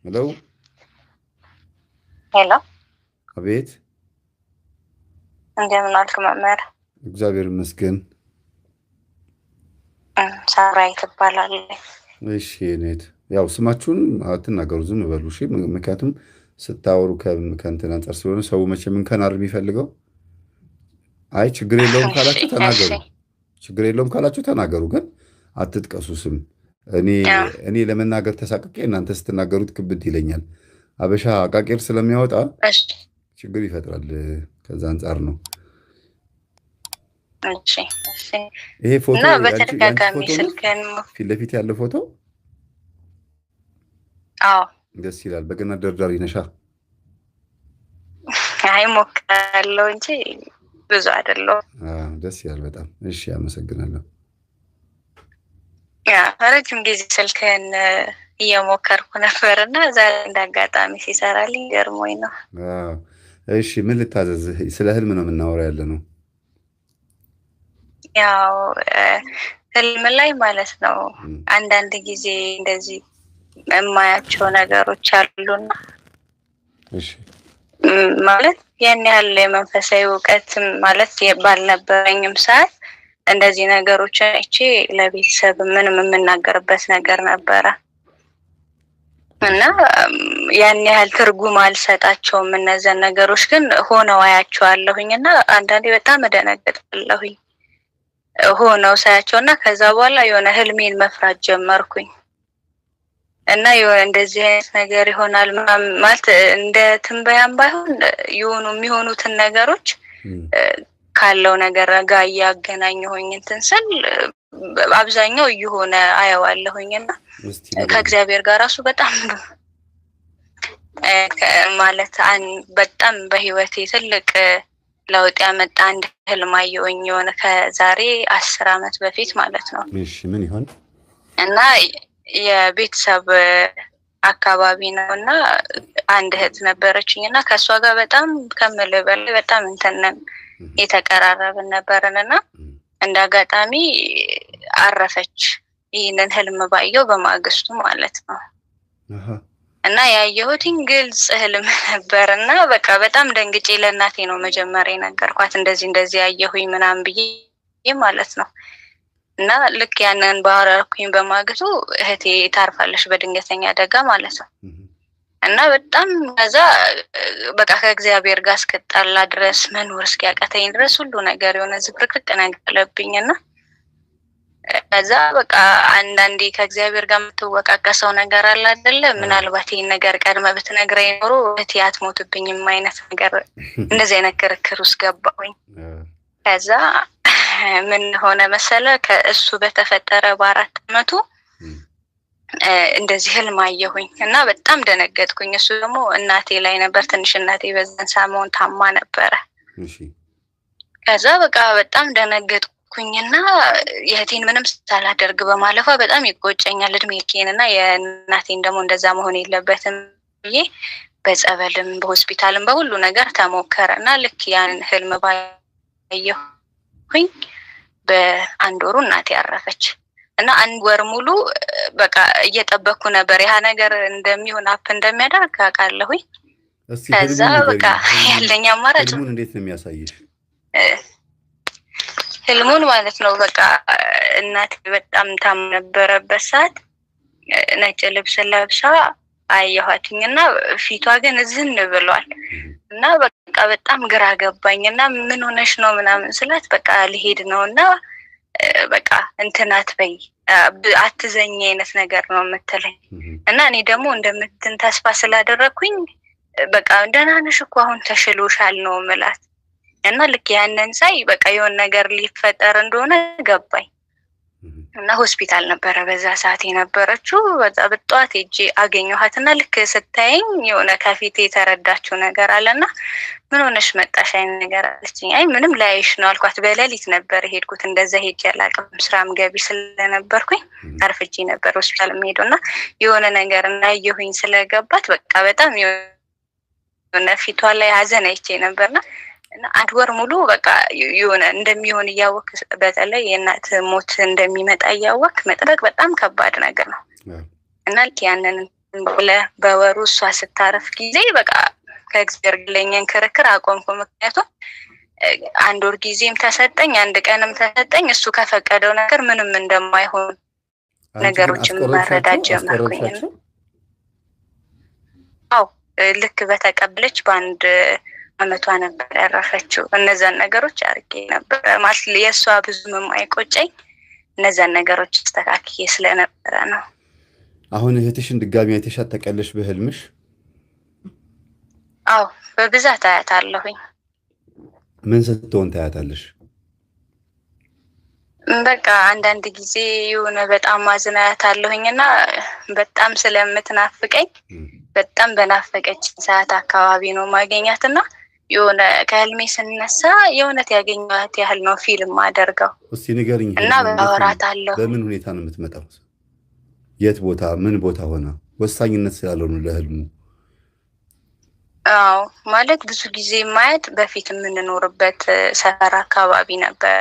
Hello። Hello። አቤት። እንደምን ዋልክ መምህር? እግዚአብሔር ይመስገን። ሳምራዊት እባላለሁ። እሺ ኔት፣ ያው ስማችሁን አትናገሩ፣ ዝም በሉ እሺ። ምክንያቱም ስታወሩ ከእንትን አንጻር ስለሆነ ሰው መቼም እንከን አይደል የሚፈልገው። አይ ችግር የለውም ካላችሁ ተናገሩ፣ ችግር የለውም ካላችሁ ተናገሩ፣ ግን አትጥቀሱ ስም። እኔ ለመናገር ተሳቅቄ እናንተ ስትናገሩት ክብድ ይለኛል። አበሻ አቃቂር ስለሚያወጣ ችግር ይፈጥራል። ከዛ አንጻር ነው። ይሄ ፎቶ በተደጋጋሚ ስልክህን ፊት ለፊት ያለ ፎቶ? አዎ። ደስ ይላል። በገና ደርዳሪ ነሻ? አይ ሞክራለሁ እንጂ ብዙ አይደለሁም። ደስ ይላል በጣም። እሺ አመሰግናለሁ። ረጅም ጊዜ ስልክህን እየሞከርኩ ነበር እና ዛሬ እንዳጋጣሚ ሲሰራልኝ ገርሞኝ ነው። እሺ ምን ልታዘዝ? ስለ ህልም ነው የምናወራ ያለ ነው። ያው ህልም ላይ ማለት ነው፣ አንዳንድ ጊዜ እንደዚህ የማያቸው ነገሮች አሉና ማለት ያን ያህል የመንፈሳዊ እውቀት ማለት ባልነበረኝም ሰዓት እንደዚህ ነገሮችን አይቼ ለቤተሰብ ምንም የምናገርበት ነገር ነበረ እና ያን ያህል ትርጉም አልሰጣቸውም። እነዚያን ነገሮች ግን ሆነው አያቸዋለሁኝ እና አንዳንዴ በጣም እደነግጣለሁኝ ሆነው ሳያቸው። እና ከዛ በኋላ የሆነ ህልሜን መፍራት ጀመርኩኝ እና የሆነ እንደዚህ አይነት ነገር ይሆናል ማለት እንደ ትንበያም ባይሆን የሆኑ የሚሆኑትን ነገሮች ካለው ነገር ጋር እያገናኘሁኝ እንትን ስል አብዛኛው እየሆነ አየዋለሁኝ። እና ከእግዚአብሔር ጋር ራሱ በጣም ማለት በጣም በህይወቴ ትልቅ ለውጥ ያመጣ አንድ ህልም አየሁኝ፣ የሆነ ከዛሬ 10 አመት በፊት ማለት ነው። እሺ ምን ይሆን? እና የቤተሰብ አካባቢ ነው እና አንድ እህት ነበረችኝ እና ከእሷ ጋር በጣም ከምልህ በላይ በጣም እንትን የተቀራረብን ነበርን እና እንደ አጋጣሚ አረፈች። ይህንን ህልም ባየው በማግስቱ ማለት ነው። እና ያየሁትኝ ግልጽ ህልም ነበር እና በቃ በጣም ደንግጬ ለእናቴ ነው መጀመሪያ የነገርኳት፣ እንደዚህ እንደዚህ ያየሁኝ ምናምን ብዬ ማለት ነው። እና ልክ ያንን ባወራኩኝ በማግስቱ እህቴ ታርፋለች በድንገተኛ አደጋ ማለት ነው። እና በጣም ከዛ በቃ ከእግዚአብሔር ጋር እስክጣላ ድረስ፣ መኖር እስኪያቀተኝ ድረስ ሁሉ ነገር የሆነ ዝብርቅርቅ ነገር አለብኝ። እና ከዛ በቃ አንዳንዴ ከእግዚአብሔር ጋር የምትወቃቀሰው ነገር አለ አይደለ? ምናልባት ይህን ነገር ቀድመ ብትነግረኝ ኖሮ እህቴ አትሞትብኝም አይነት ነገር፣ እንደዚህ አይነት ክርክር ውስጥ ገባሁኝ። ከዛ ምን ሆነ መሰለ፣ ከእሱ በተፈጠረ በ4 አመቱ እንደዚህ ህልም አየሁኝ እና በጣም ደነገጥኩኝ። እሱ ደግሞ እናቴ ላይ ነበር፣ ትንሽ እናቴ በዛን ሰሞን ታማ ነበረ። ከዛ በቃ በጣም ደነገጥኩኝና የእህቴን ምንም ሳላደርግ በማለፏ በጣም ይቆጨኛል እድሜ ልኬን፣ እና የእናቴን ደግሞ እንደዛ መሆን የለበትም ብዬ በጸበልም በሆስፒታልም በሁሉ ነገር ተሞከረ። እና ልክ ያን ህልም ባየሁኝ በአንድ ወሩ እናቴ አረፈች። እና አንድ ወር ሙሉ በቃ እየጠበቅኩ ነበር ያ ነገር እንደሚሆን፣ አፕ እንደሚያደርግ አውቃለሁኝ። ከዛ በቃ ያለኝ አማራጭ ህልሙን እንዴት ነው የሚያሳይሽ? ህልሙን ማለት ነው፣ በቃ እናቴ በጣም ታም ነበረበት ሰዓት ነጭ ልብስ ለብሳ አየኋትኝ እና ፊቷ ግን ዝን ብሏል። እና በቃ በጣም ግራ ገባኝ እና ምን ሆነሽ ነው ምናምን ስላት፣ በቃ ልሄድ ነው እና በቃ እንትን አትበይ፣ አትዘኝ አይነት ነገር ነው የምትለኝ። እና እኔ ደግሞ እንደምትን ተስፋ ስላደረግኩኝ በቃ ደህና ነሽ እኮ፣ አሁን ተሽሎሻል ነው የምላት። እና ልክ ያንን ሳይ በቃ የሆነ ነገር ሊፈጠር እንደሆነ ገባኝ። እና ሆስፒታል ነበረ በዛ ሰዓት የነበረችው። በዛ በጠዋት ሄጄ አገኘኋት እና ልክ ስታየኝ የሆነ ከፊቴ የተረዳችው ነገር አለና ምን ሆነሽ መጣሽ አይነት ነገር አለችኝ። አይ ምንም ላይሽ ነው አልኳት። በሌሊት ነበር የሄድኩት፣ እንደዛ ሄጄ አላውቅም። ስራም ገቢ ስለነበርኩኝ አርፍጄ ነበር ሆስፒታል የምሄደው። እና የሆነ ነገር እንዳየሁኝ ስለገባት በቃ በጣም የሆነ ፊቷ ላይ ሀዘን አይቼ ነበርና እና አንድ ወር ሙሉ በቃ የሆነ እንደሚሆን እያወቅ፣ በተለይ የእናት ሞት እንደሚመጣ እያወቅ መጥበቅ በጣም ከባድ ነገር ነው። እና ልክ ያንን በወሩ እሷ ስታረፍ ጊዜ በቃ ከእግዚአብሔር ግለኝን ክርክር አቆምኩ። ምክንያቱም አንድ ወር ጊዜም ተሰጠኝ፣ አንድ ቀንም ተሰጠኝ፣ እሱ ከፈቀደው ነገር ምንም እንደማይሆን ነገሮችን መረዳት ጀመርኩኝ። አዎ ልክ በተቀበለች በአንድ አመቷ ነበር ያረፈችው። እነዛን ነገሮች አድርጌ ነበረ ማለት የእሷ ብዙም የማይቆጨኝ እነዛን ነገሮች አስተካክዬ ስለነበረ ነው። አሁን እህትሽን ድጋሚ አይተሻት ታውቂያለሽ በህልምሽ? አዎ በብዛት አያታለሁኝ። ምን ስትሆን ታያታለሽ? በቃ አንዳንድ ጊዜ የሆነ በጣም ማዝን አያታለሁኝ እና በጣም ስለምትናፍቀኝ በጣም በናፈቀችኝ ሰዓት አካባቢ ነው ማገኛት እና የሆነ ከህልሜ ስነሳ የእውነት ያገኘኋት ያህል ነው ፊልም አደርገው። እስቲ ንገሪኝ እና አወራታለሁ። በምን ሁኔታ ነው የምትመጣው? የት ቦታ ምን ቦታ ሆና? ወሳኝነት ስላለው ነው ለህልሙ። አዎ ማለት ብዙ ጊዜ ማየት በፊት የምንኖርበት ሰፈር አካባቢ ነበር።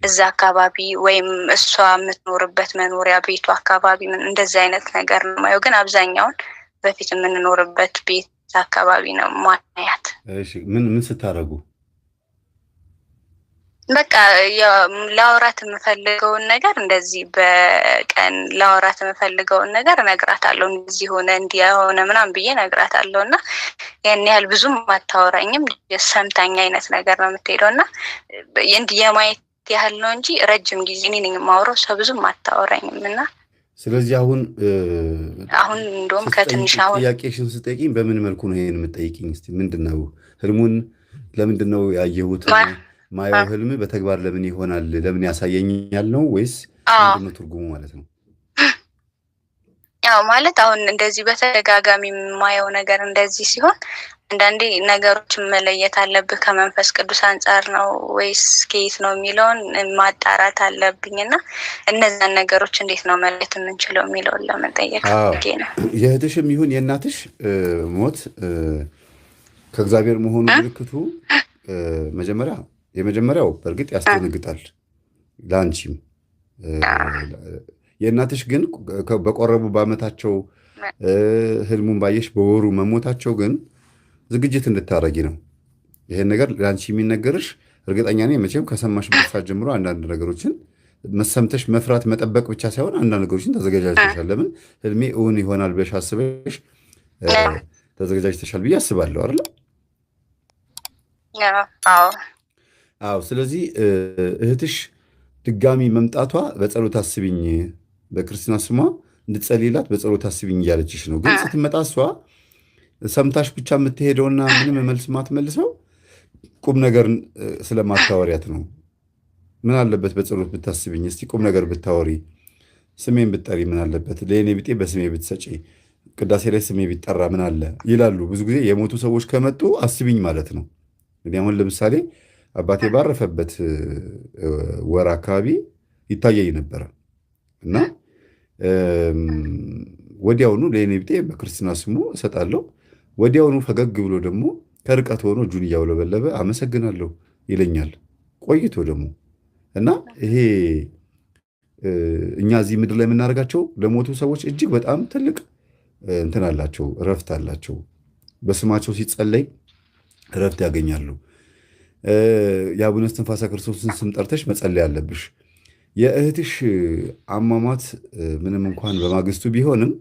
እዛ አካባቢ ወይም እሷ የምትኖርበት መኖሪያ ቤቱ አካባቢ እንደዚህ አይነት ነገር ነው የማየው። ግን አብዛኛውን በፊት የምንኖርበት ቤት አካባቢ ነው ማያት። እሺ ምን ምን ስታረጉ? በቃ ላወራት የምፈልገውን ነገር እንደዚህ በቀን ላወራት የምፈልገውን ነገር እነግራታለሁ። እንደዚህ ሆነ እንዲህ ሆነ ምናምን ብዬ እነግራታለሁ እና ያን ያህል ብዙም አታወራኝም። ሰምታኝ አይነት ነገር ነው የምትሄደው እና እንዲህ የማየት ያህል ነው እንጂ ረጅም ጊዜ እኔ ነኝ የማወራው፣ እሷ ብዙም አታወራኝም። እና ስለዚህ አሁን አሁን እንደውም ከትንሽ አሁን ጥያቄሽን ስጠይቂኝ በምን መልኩ ነው ይሄን የምጠይቂኝ? እስኪ ምንድን ነው ህልሙን ለምንድን ነው ያየሁት? ማየው ህልም በተግባር ለምን ይሆናል? ለምን ያሳየኛል ነው ወይስ ምንድን ነው ትርጉሙ ማለት ነው? ያው ማለት አሁን እንደዚህ በተደጋጋሚ የማየው ነገር እንደዚህ ሲሆን አንዳንዴ ነገሮችን መለየት አለብህ። ከመንፈስ ቅዱስ አንጻር ነው ወይስ ከየት ነው የሚለውን ማጣራት አለብኝ እና እነዛን ነገሮች እንዴት ነው መለየት የምንችለው የሚለውን ለመጠየቅ ነው። የእህትሽም ይሁን የእናትሽ ሞት ከእግዚአብሔር መሆኑ ምልክቱ መጀመሪያ የመጀመሪያው በእርግጥ ያስደነግጣል ለአንቺም። የእናትሽ ግን በቆረቡ በዓመታቸው ህልሙን ባየሽ በወሩ መሞታቸው ግን ዝግጅት እንድታረጊ ነው። ይሄን ነገር ለአንቺ የሚነገርሽ እርግጠኛ ነኝ መቼም ከሰማሽበት ሰዓት ጀምሮ አንዳንድ ነገሮችን መሰምተሽ መፍራት መጠበቅ ብቻ ሳይሆን አንዳንድ ነገሮችን ተዘጋጅተሻል። ለምን ህልሜ እውን ይሆናል ብለሽ አስበሽ ተዘጋጅተሻል ብዬ አስባለሁ አይደል? አዎ። አዎ። ስለዚህ እህትሽ ድጋሚ መምጣቷ በጸሎት አስቢኝ፣ በክርስትና ስሟ እንድትጸልይላት በጸሎት አስቢኝ እያለችሽ ነው። ግን ስትመጣ እሷ ሰምታሽ ብቻ የምትሄደውና ምንም መልስ ማትመልሰው ቁም ነገር ስለማታወሪያት ነው። ምን አለበት በጸሎት ብታስቢኝ፣ እስቲ ቁም ነገር ብታወሪ፣ ስሜን ብትጠሪ ምን አለበት፣ ለእኔ ቢጤ በስሜ ብትሰጪ፣ ቅዳሴ ላይ ስሜ ቢጠራ ምን አለ ይላሉ። ብዙ ጊዜ የሞቱ ሰዎች ከመጡ አስቢኝ ማለት ነው። እንግዲህ አሁን ለምሳሌ አባቴ ባረፈበት ወር አካባቢ ይታየኝ ነበረ እና ወዲያውኑ ለእኔ ቢጤ በክርስትና ስሙ እሰጣለሁ። ወዲያውኑ ፈገግ ብሎ ደግሞ ከርቀት ሆኖ እጁን እያውለበለበ አመሰግናለሁ ይለኛል። ቆይቶ ደግሞ እና ይሄ እኛ እዚህ ምድር ላይ የምናደርጋቸው ለሞቱ ሰዎች እጅግ በጣም ትልቅ እንትን አላቸው፣ እረፍት አላቸው። በስማቸው ሲጸለይ እረፍት ያገኛሉ። የአቡነ እስትንፋሰ ክርስቶስን ስም ጠርተሽ መጸለይ አለብሽ። የእህትሽ አሟሟት ምንም እንኳን በማግስቱ ቢሆንም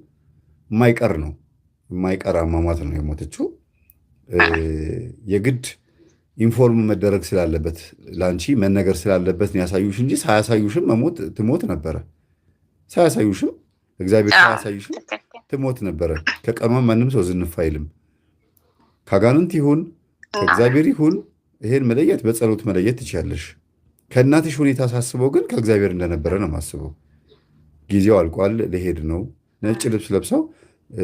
የማይቀር ነው፣ የማይቀር አሟሟት ነው የሞተችው። የግድ inform መደረግ ስላለበት ለአንቺ መነገር ስላለበት ያሳዩሽ እንጂ ሳያሳዩሽም መሞት ትሞት ነበረ። ሳያሳዩሽም እግዚአብሔር ሳያሳዩሽም ትሞት ነበረ። ከቀኗ ማንም ሰው ዝንፍ አይልም። ከአጋንንት ይሁን ከእግዚአብሔር ይሁን ይሄን መለየት በጸሎት መለየት ትችያለሽ። ከእናትሽ ሁኔታ ሳስበው ግን ከእግዚአብሔር እንደነበረ ነው የማስበው። ጊዜው አልቋል፣ ልሄድ ነው፣ ነጭ ልብስ ለብሰው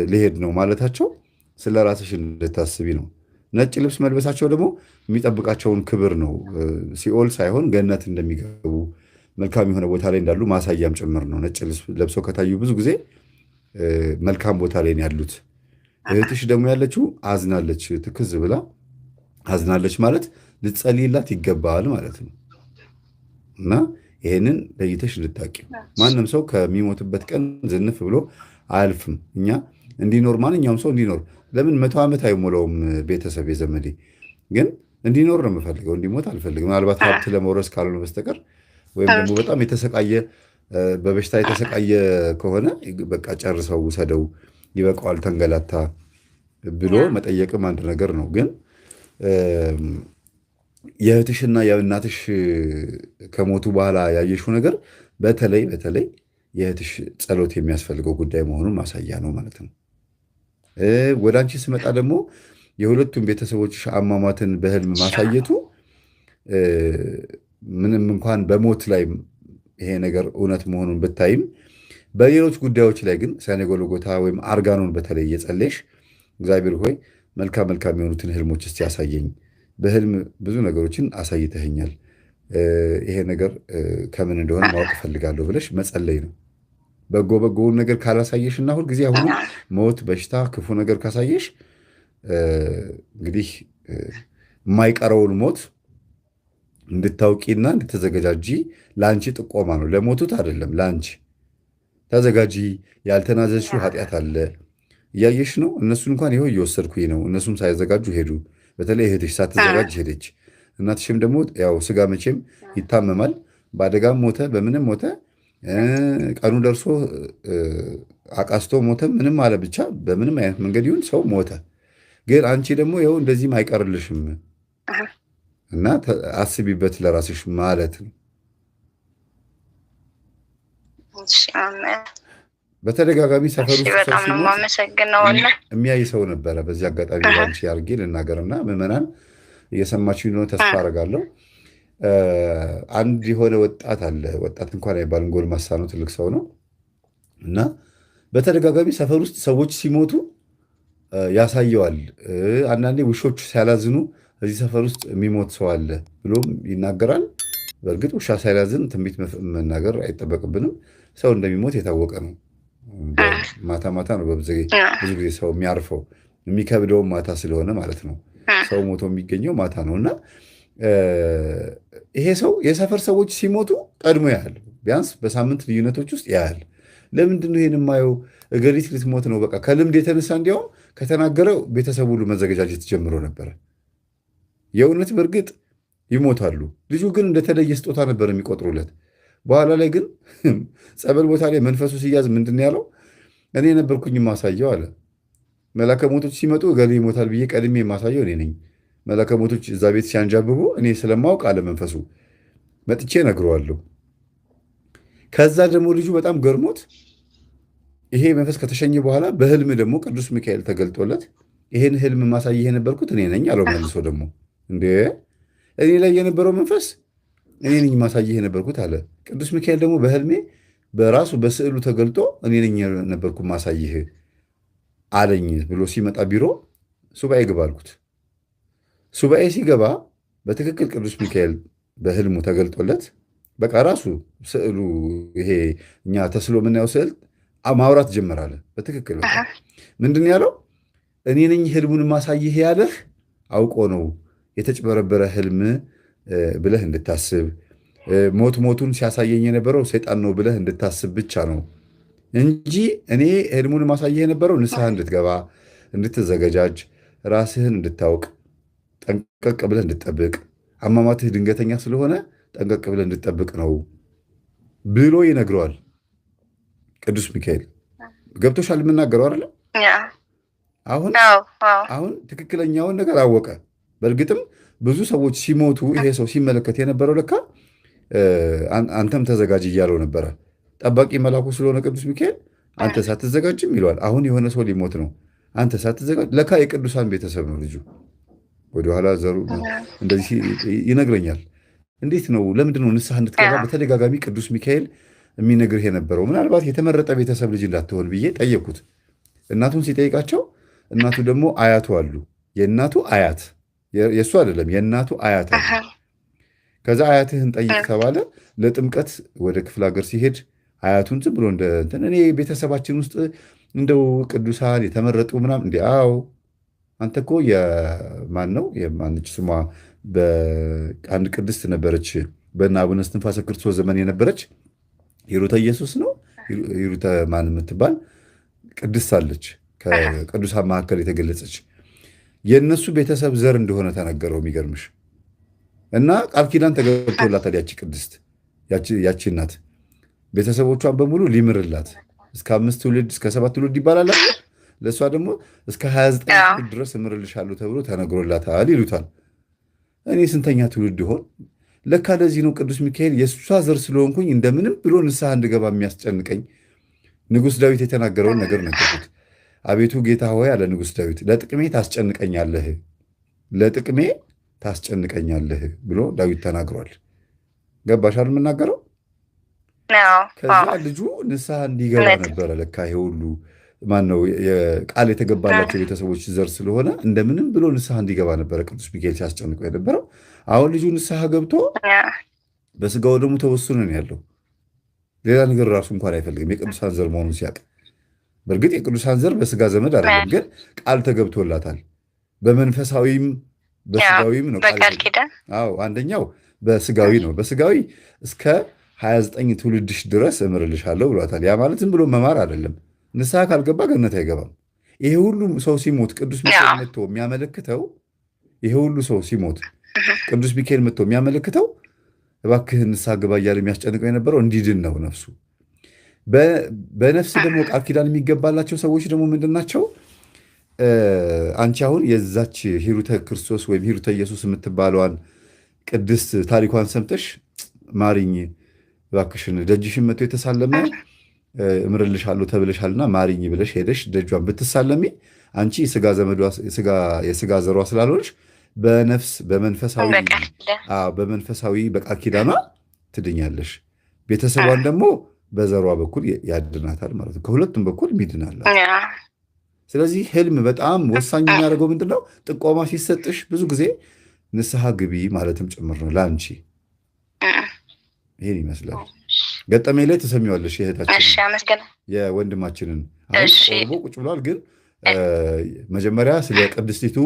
ልሄድ ነው ማለታቸው ስለ ራስሽ እንድታስቢ ነው። ነጭ ልብስ መልበሳቸው ደግሞ የሚጠብቃቸውን ክብር ነው። ሲኦል ሳይሆን ገነት እንደሚገቡ መልካም የሆነ ቦታ ላይ እንዳሉ ማሳያም ጭምር ነው። ነጭ ልብስ ለብሰው ከታዩ ብዙ ጊዜ መልካም ቦታ ላይ ነው ያሉት። እህትሽ ደግሞ ያለችው አዝናለች፣ ትክዝ ብላ አዝናለች ማለት ልትጸልይላት ይገባል ማለት ነው። እና ይሄንን ለይተሽ እንድታቂ። ማንም ሰው ከሚሞትበት ቀን ዝንፍ ብሎ አያልፍም። እኛ እንዲኖር ማንኛውም ሰው እንዲኖር ለምን 100 ዓመት አይሞላውም ቤተሰብ የዘመዴ ግን እንዲኖር ነው የምፈልገው፣ እንዲሞት አልፈልግም። ምናልባት ሀብት ለመውረስ ካልሆነ በስተቀር ወይም ደግሞ በጣም የተሰቃየ በበሽታ የተሰቃየ ከሆነ በቃ ጨርሰው ውሰደው፣ ይበቃዋል፣ ተንገላታ ብሎ መጠየቅም አንድ ነገር ነው። ግን የእህትሽና የእናትሽ ከሞቱ በኋላ ያየሽው ነገር በተለይ በተለይ የእህትሽ ጸሎት የሚያስፈልገው ጉዳይ መሆኑን ማሳያ ነው ማለት ነው። ወደ አንቺ ስመጣ ደግሞ የሁለቱም ቤተሰቦችሽ አሟሟትን በህልም ማሳየቱ ምንም እንኳን በሞት ላይ ይሄ ነገር እውነት መሆኑን ብታይም በሌሎች ጉዳዮች ላይ ግን ሰኔ ጎልጎታ ወይም አርጋኖን በተለይ እየጸለይሽ እግዚአብሔር ሆይ መልካም መልካም የሆኑትን ህልሞች እስቲ ያሳየኝ፣ በህልም ብዙ ነገሮችን አሳይተኸኛል፣ ይሄ ነገር ከምን እንደሆነ ማወቅ እፈልጋለሁ ብለሽ መጸለይ ነው። በጎ በጎውን ነገር ካላሳየሽ እና ሁልጊዜ አሁኑ ሞት፣ በሽታ፣ ክፉ ነገር ካሳየሽ እንግዲህ የማይቀረውን ሞት እንድታውቂና እንድትዘገጃጂ ለአንቺ ጥቆማ ነው። ለሞቱት አይደለም፣ ለአንቺ ተዘጋጂ። ያልተናዘዝሽው ኃጢአት አለ። እያየሽ ነው። እነሱን እንኳን ይኸው እየወሰድኩኝ ነው። እነሱም ሳይዘጋጁ ሄዱ። በተለይ እህትሽ ሳትዘጋጅ ሄደች። እናትሽም ደግሞ ያው ስጋ መቼም ይታመማል። በአደጋም ሞተ፣ በምንም ሞተ፣ ቀኑ ደርሶ አቃስቶ ሞተ፣ ምንም አለ ብቻ በምንም አይነት መንገድ ይሁን ሰው ሞተ። ግን አንቺ ደግሞ ይኸው እንደዚህም አይቀርልሽም እና አስቢበት ለራስሽ ማለት ነው። በተደጋጋሚ ሰፈር ውስጥ ሰው ሲሞት የሚያይ ሰው ነበረ። በዚህ አጋጣሚ ባንቺ አድርጌ ልናገርና ምዕመናን እየሰማችሁ እንደሆነ ተስፋ አደርጋለሁ። አንድ የሆነ ወጣት አለ። ወጣት እንኳን አይባልም፣ ጎልማሳ ነው፣ ትልቅ ሰው ነው። እና በተደጋጋሚ ሰፈር ውስጥ ሰዎች ሲሞቱ ያሳየዋል። አንዳንዴ ውሾች ሲያላዝኑ እዚህ ሰፈር ውስጥ የሚሞት ሰው አለ ብሎም ይናገራል። በእርግጥ ውሻ ሳይላዝን ትንቢት መናገር አይጠበቅብንም። ሰው እንደሚሞት የታወቀ ነው። ማታ ማታ ነው ብዙ ጊዜ ሰው የሚያርፈው፣ የሚከብደውም ማታ ስለሆነ ማለት ነው። ሰው ሞቶ የሚገኘው ማታ ነው እና ይሄ ሰው የሰፈር ሰዎች ሲሞቱ ቀድሞ ያህል ቢያንስ በሳምንት ልዩነቶች ውስጥ ያህል ለምንድን ነው ይሄን የማየው? እገሊት ልትሞት ነው። በቃ ከልምድ የተነሳ እንዲያውም ከተናገረው ቤተሰብ ሁሉ መዘገጃጀት ጀምሮ ነበረ። የእውነት በእርግጥ ይሞታሉ። ልጁ ግን እንደተለየ ስጦታ ነበር የሚቆጥሩለት። በኋላ ላይ ግን ጸበል ቦታ ላይ መንፈሱ ሲያዝ ምንድን ያለው? እኔ ነበርኩኝ የማሳየው አለ። መላከ ሞቶች ሲመጡ እገሌ ይሞታል ብዬ ቀድሜ የማሳየው እኔ ነኝ። መላከ ሞቶች እዛ ቤት ሲያንዣብቡ እኔ ስለማውቅ አለ መንፈሱ መጥቼ እነግረዋለሁ። ከዛ ደግሞ ልጁ በጣም ገርሞት ይሄ መንፈስ ከተሸኘ በኋላ በህልም ደግሞ ቅዱስ ሚካኤል ተገልጦለት ይሄን ህልም ማሳየህ የነበርኩት እኔ ነኝ አለው። መልሶ ደግሞ እንዴ እኔ ላይ የነበረው መንፈስ እኔ ነኝ ማሳየህ የነበርኩት አለ። ቅዱስ ሚካኤል ደግሞ በህልሜ በራሱ በስዕሉ ተገልጦ እኔ ነኝ የነበርኩ ማሳይህ አለኝ ብሎ ሲመጣ ቢሮ ሱባኤ ግባ አልኩት። ሱባኤ ሲገባ በትክክል ቅዱስ ሚካኤል በህልሙ ተገልጦለት በቃ ራሱ ስዕሉ ይሄ እኛ ተስሎ የምናየው ስዕል ማውራት ጀመራለ። በትክክል በቃ ምንድን ያለው? እኔ ነኝ ህልሙን ማሳይህ ያለህ አውቆ ነው የተጭበረበረ ህልም ብለህ እንድታስብ ሞት ሞቱን ሲያሳየኝ የነበረው ሰይጣን ነው ብለህ እንድታስብ ብቻ ነው እንጂ እኔ ህልሙን ማሳየህ የነበረው ንስሐ እንድትገባ እንድትዘገጃጅ፣ ራስህን እንድታውቅ፣ ጠንቀቅ ብለህ እንድትጠብቅ፣ አሟሟትህ ድንገተኛ ስለሆነ ጠንቀቅ ብለህ እንድትጠብቅ ነው ብሎ ይነግረዋል ቅዱስ ሚካኤል። ገብቶሻል? የምናገረው አይደለም? አሁን አሁን ትክክለኛውን ነገር አወቀ። በእርግጥም ብዙ ሰዎች ሲሞቱ ይሄ ሰው ሲመለከት የነበረው ለካ አንተም ተዘጋጅ እያለው ነበረ። ጠባቂ መላኩ ስለሆነ ቅዱስ ሚካኤል አንተ ሳትዘጋጅም ይለዋል። አሁን የሆነ ሰው ሊሞት ነው፣ አንተ ሳትዘጋጅ። ለካ የቅዱሳን ቤተሰብ ነው ልጁ። ወደኋላ ዘሩ እንደዚህ ይነግረኛል። እንዴት ነው ለምንድን ነው ንስሐ እንድትገባ በተደጋጋሚ ቅዱስ ሚካኤል የሚነግርህ የነበረው? ምናልባት የተመረጠ ቤተሰብ ልጅ እንዳትሆን ብዬ ጠየቅኩት። እናቱን ሲጠይቃቸው እናቱ ደግሞ አያቱ አሉ። የእናቱ አያት የእሱ አይደለም፣ የእናቱ አያት አሉ። ከዛ አያትህን ጠይቅ ተባለ። ለጥምቀት ወደ ክፍለ ሀገር ሲሄድ አያቱን ዝም ብሎ እንደ እንትን እኔ ቤተሰባችን ውስጥ እንደው ቅዱሳን የተመረጡ ምናምን እንዲ፣ አዎ አንተ እኮ የማን ነው የማንች ስሟ አንድ ቅድስት ነበረች፣ በእነ አቡነ እስትንፋሰ ክርስቶስ ዘመን የነበረች ሂሩተ ኢየሱስ ነው ሂሩተ ማን የምትባል ቅድስት አለች። ከቅዱሳን መካከል የተገለጸች የእነሱ ቤተሰብ ዘር እንደሆነ ተነገረው። የሚገርምሽ እና ቃል ኪዳን ተገብቶላታል። ያቺ ቅድስት ያቺ እናት ቤተሰቦቿን በሙሉ ሊምርላት እስከ 5 ትውልድ እስከ 7 ትውልድ ይባላል። ለእሷ ደግሞ እስከ 29 ትውልድ ድረስ እምርልሻለሁ ተብሎ ተነግሮላታል ይሉታል። እኔ ስንተኛ ትውልድ ይሆን? ለካ ለዚህ ነው ቅዱስ ሚካኤል የእሷ ዘር ስለሆንኩኝ እንደምንም ብሎ ንስሐ እንድገባ የሚያስጨንቀኝ። ንጉሥ ዳዊት የተናገረውን ነገር ነገርኩት። አቤቱ ጌታ ሆይ አለ ንጉሥ ዳዊት፣ ለጥቅሜ ታስጨንቀኛለህ፣ ለጥቅሜ ታስጨንቀኛለህ ብሎ ዳዊት ተናግሯል። ገባሻል የምናገረው? ከዛ ልጁ ንስሐ እንዲገባ ነበረ። ለካ ይሄ ሁሉ ማነው ቃል የተገባላቸው ቤተሰቦች ዘር ስለሆነ እንደምንም ብሎ ንስሐ እንዲገባ ነበረ ቅዱስ ሚካኤል ሲያስጨንቀው የነበረው። አሁን ልጁ ንስሐ ገብቶ በስጋው ደግሞ ተወስኖ ነው ያለው። ሌላ ነገር ራሱ እንኳን አይፈልግም የቅዱሳን ዘር መሆኑን ሲያውቅ። በእርግጥ የቅዱሳን ዘር በስጋ ዘመድ አይደለም፣ ግን ቃል ተገብቶላታል። በመንፈሳዊም በስጋዊም ነው። አዎ አንደኛው በስጋዊ ነው። በስጋዊ እስከ 29 ትውልድሽ ድረስ እምርልሻለሁ ብሏታል። ያ ማለት ዝም ብሎ መማር አይደለም። ንስሐ ካልገባ ገነት አይገባም። ይሄ ሁሉ ሰው ሲሞት ቅዱስ ሚካኤል መጥቶ የሚያመለክተው ይሄ ሁሉ ሰው ሲሞት ቅዱስ ሚካኤል መጥቶ የሚያመለክተው እባክህ ንስሐ ግባ እያለ የሚያስጨንቀው የነበረው እንዲድን ነው ነፍሱ። በነፍስ ደግሞ ቃል ኪዳን የሚገባላቸው ሰዎች ደግሞ ምንድን ናቸው? አንቺ አሁን የዛች ሂሩተ ክርስቶስ ወይም ሂሩተ ኢየሱስ የምትባለዋን ቅድስት ታሪኳን ሰምተሽ ማሪኝ እባክሽን ደጅሽን መጥቶ የተሳለመ እምርልሻለሁ ተብለሻልና ማሪኝ ብለሽ ሄደሽ ደጇን ብትሳለሚ አንቺ የስጋ ዘሯ ስላልሆንሽ በነፍስ በመንፈሳዊ በቃል ኪዳኗ ትድኛለሽ። ቤተሰቧን ደግሞ በዘሯ በኩል ያድናታል ማለት ነው። ከሁለቱም በኩል ሚድናል። ስለዚህ ህልም በጣም ወሳኝ የሚያደርገው ምንድነው? ጥቆማ ሲሰጥሽ ብዙ ጊዜ ንስሐ ግቢ ማለትም ጭምር ነው ለአንቺ። ይሄን ይመስላል። ገጠመኝ ላይ ተሰሚዋለሽ የእህታችንን የወንድማችንን። አሁን ቆርቦ ቁጭ ብሏል። ግን መጀመሪያ ስለ ቅድስቲቱ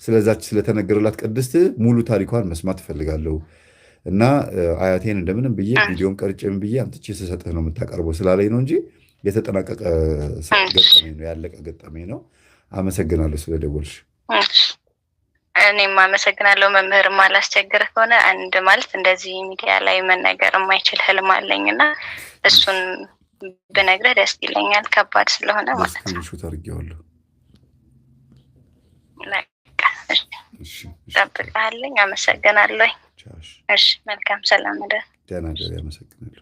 ስለዛች ስለተነገረላት ቅድስት ሙሉ ታሪኳን መስማት እፈልጋለሁ እና አያቴን እንደምንም ብዬ ቪዲዮም ቀርጬም ብዬ አምጥቼ ስሰጥህ ነው የምታቀርበው ስላለኝ ነው እንጂ የተጠናቀቀ ገጠመኝ ነው፣ ያለቀ ገጠመኝ ነው። አመሰግናለሁ ስለደወልሽ። እኔም አመሰግናለሁ መምህር። ማላስቸግር ከሆነ አንድ ማለት እንደዚህ ሚዲያ ላይ መነገር የማይችል ህልም አለኝ እና እሱን ብነግርህ ደስ ይለኛል። ከባድ ስለሆነ ማለት ነው። Screenshot አድርጌዋለሁ። እጠብቅሃለኝ። አመሰግናለሁ። እሺ፣ መልካም ሰላም። ደህና ደሪ። አመሰግናለሁ።